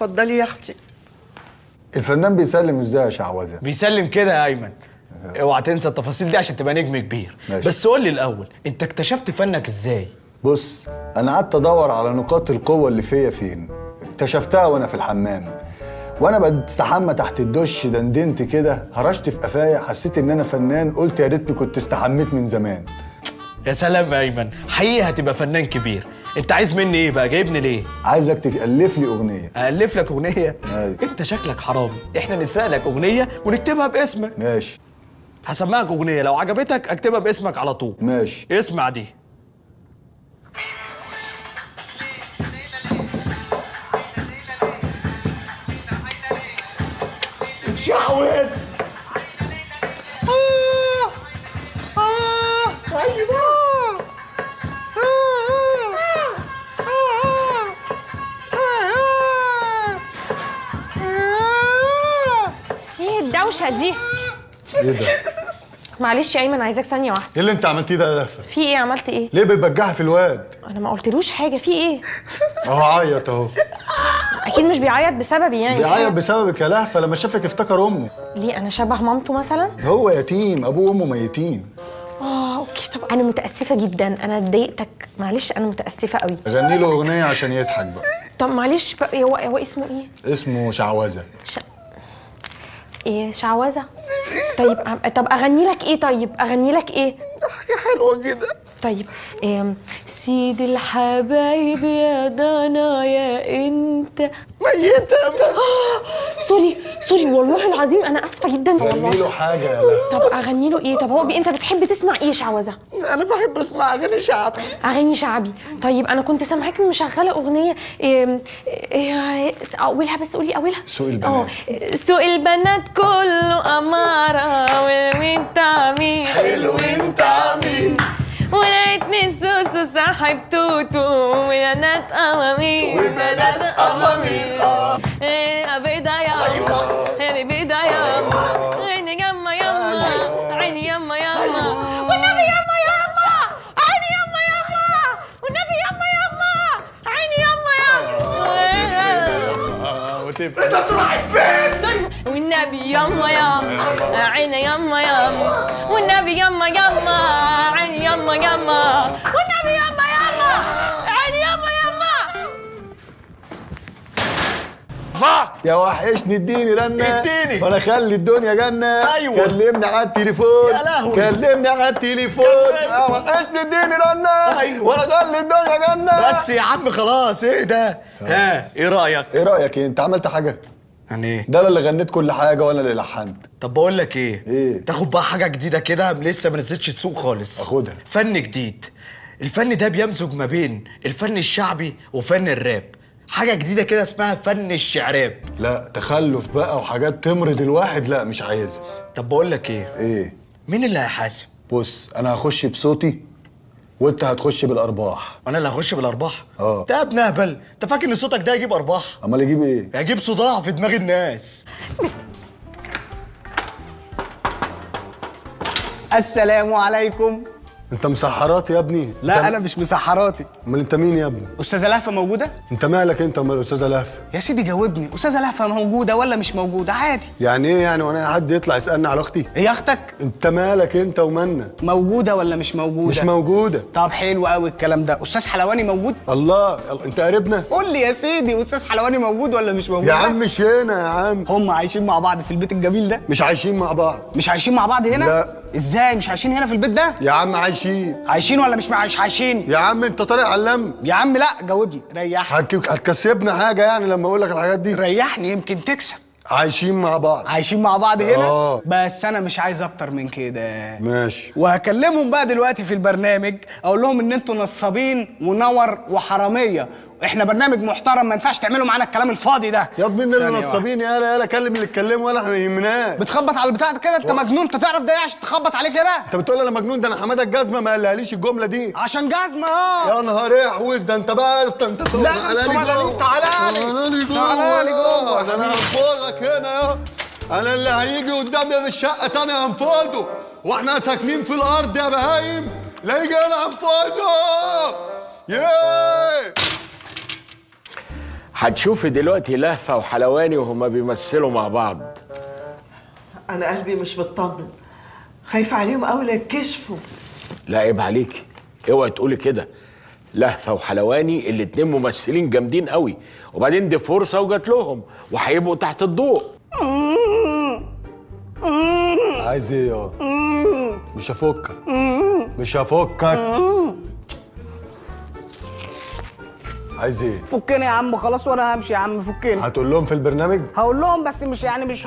اتفضلي يا اختي. الفنان بيسلم ازاي يا شعوذه؟ بيسلم كده يا ايمن. اوعى تنسى التفاصيل دي عشان تبقى نجم كبير. ماشي. بس قول لي الاول، انت اكتشفت فنك ازاي؟ بص، انا قعدت ادور على نقاط القوة اللي فيا فين، اكتشفتها وانا في الحمام. وانا بستحمى تحت الدش دندنت كده، هرشت في قفايا، حسيت ان انا فنان، قلت يا ريتني كنت استحميت من زمان. يا سلام يا ايمن، حقيقي هتبقى فنان كبير. انت عايز مني ايه بقى؟ جايبني ليه؟ عايزك تألف لي اغنية. أألف لك اغنية؟ أيوة. انت شكلك حرامي، احنا نسرق لك اغنية ونكتبها باسمك. ماشي. هسمعك اغنية، لو عجبتك اكتبها باسمك على طول. ماشي. اسمع دي. اتشعوذ. ايوه. ايه الدوشة دي؟ ايه ده؟ معلش يا ايمن، عايزاك ثانية واحدة. ايه اللي انت عملتيه ده يا لهفة؟ في ايه؟ عملت ايه؟ ليه بتبجحي في الواد؟ انا ما قلتلوش حاجة، في ايه؟ اهو عيط اهو. اكيد مش بيعيط بسببي يعني. بيعيط بسببك يا لهفة، لما شافك افتكر امه. ليه، انا شبه مامته مثلا؟ هو يتيم، ابوه وامه ميتين. okay. طب انا متاسفه جدا، انا اتضايقتك، معلش انا متاسفه قوي. غني له اغنية عشان يضحك بقى. طب معلش بقى، هو اسمه ايه؟ اسمه شعوذه. ايه شعوذه؟ طيب طب اغني لك ايه؟ طيب اغني لك ايه؟ حاجة حلوة كده. طيب سيد الحبايب يا ضنا يا انت ميته. sorry sorry والله العظيم انا اسفه جدا والله. غني له حاجة يا لهفة. طب اغني له ايه؟ طب هو انت بتحب تسمع ايه شعوذه؟ انا بحب اسمع اغاني شعبي. اغاني شعبي. طيب انا كنت سامعاك مشغله اغنية اولها، بس قولي اولها. سوق البنات. سوق البنات كله اماره، وانت مين حلو انت مين، ولقيتني السوسو صاحب توتو، وبنات قوامين وبنات قوامين. ايه بيضة يا عيني، بيضة يا عيني، يما يما عيني، يما يما والنبي، يما يما عيني، يما يما والنبي، يما يما عيني، يما يما. وتبقى انت تروحي فين؟ والنبي يما يما عيني، يما يما والنبي، يما يما عيني، يما يما والنبي، يما يما عيني، يما يما. يا وحشني اديني رنه، اديني وانا اخلي الدنيا جنة. ايوه. كلمني على التليفون. يا لهوي. كلمني على التليفون. يا وحشني اديني رنه. ايوه. وانا اخلي الدنيا جنة. بس يا عم خلاص، ايه ده؟ ها ايه رايك؟ ايه رايك ايه؟ انت عملت حاجة؟ يعني ايه؟ ده انا اللي غنيت كل حاجة وانا اللي لحنت. طب بقول لك ايه؟ ايه؟ تاخد بقى حاجة جديدة كده لسه ما نزلتش السوق خالص. اخدها. فن جديد. الفن ده بيمزج ما بين الفن الشعبي وفن الراب. حاجة جديدة كده اسمها فن الشعراب. لا تخلف بقى وحاجات تمرض الواحد، لا مش عايزها. طب بقول لك ايه؟ ايه؟ مين اللي هيحاسب؟ بص، انا هخش بصوتي وانت هتخش بالارباح. انا اللي هخش بالارباح؟ اه. انت يا ابن اهبل، انت فاكر ان صوتك ده يجيب ارباح؟ امال يجيب ايه؟ هيجيب صداع في دماغ الناس. السلام عليكم. انت مسحراتي يا ابني؟ لا انا مش مسحراتي. امال انت مين يا ابني؟ استاذه لهفة موجودة؟ انت مالك انت ومال استاذه لهفة؟ يا سيدي جاوبني، استاذه لهفة موجودة ولا مش موجودة؟ عادي. يعني ايه يعني؟ وانا حد يطلع يسالني على اختي؟ هي اختك؟ انت مالك انت ومالنا؟ موجودة ولا مش موجودة؟ مش موجودة. طب حلو قوي الكلام ده. استاذ حلواني موجود؟ الله، انت قريبنا؟ قول لي يا سيدي، استاذ حلواني موجود ولا مش موجود؟ يا عم مش هنا يا عم. هم عايشين مع بعض في البيت الجميل ده؟ مش عايشين مع بعض. مش عايشين مع بعض هنا؟ لا. ازاي مش عايشين هنا في البيت ده؟ يا عم عايشين. عايشين ولا مش عايشين؟ يا عم انت طارق علام. يا عم لا جاوبني، ريحني. هتكسبنا حاجة يعني لما اقول لك الحاجات دي؟ ريحني يمكن تكسب. عايشين مع بعض. عايشين مع بعض هنا؟ بس انا مش عايز اكتر من كده. ماشي. وهكلمهم بقى دلوقتي في البرنامج، اقول لهم ان انتوا نصابين ونور وحراميه، احنا برنامج محترم ما ينفعش تعملوا معانا الكلام الفاضي ده. يا ابني اللي نصابين؟ يالا يالا كلم اللي اتكلموا، ولا احنا ما يهمناش. بتخبط على البتاع كده انت مجنون؟ انت تعرف ده ايه عشان تخبط عليه كده؟ انت بتقول انا مجنون؟ ده انا حمادة الجزمة ما قالهاليش الجملة دي عشان جزمه. يا نهار احوز، ده انت بقى انت لا تعالى لي، تعالى لي تعالى لي جوه، ده انا هنفضك هنا يا انا اللي هيجي قدامي في الشقة تاني هنفضه، واحنا ساكنين في الارض يا بهايم، لا يجي انا هنفضه. ياه. هتشوفي دلوقتي لهفة وحلواني وهما بيمثلوا مع بعض. انا قلبي مش مطمن، خايفة عليهم قوي لا يتكشفوا. لا عيب عليكي، اوعي تقولي كده. لهفة وحلواني الاتنين ممثلين جامدين قوي، وبعدين دي فرصة وجات لهم وهيبقوا تحت الضوء. عايز ايه يا؟ مش هفكك، مش هفكك. عايز ايه؟ فكني يا عم خلاص وانا همشي يا عم، فكني. هتقول لهم في البرنامج؟ هقول لهم بس مش يعني مش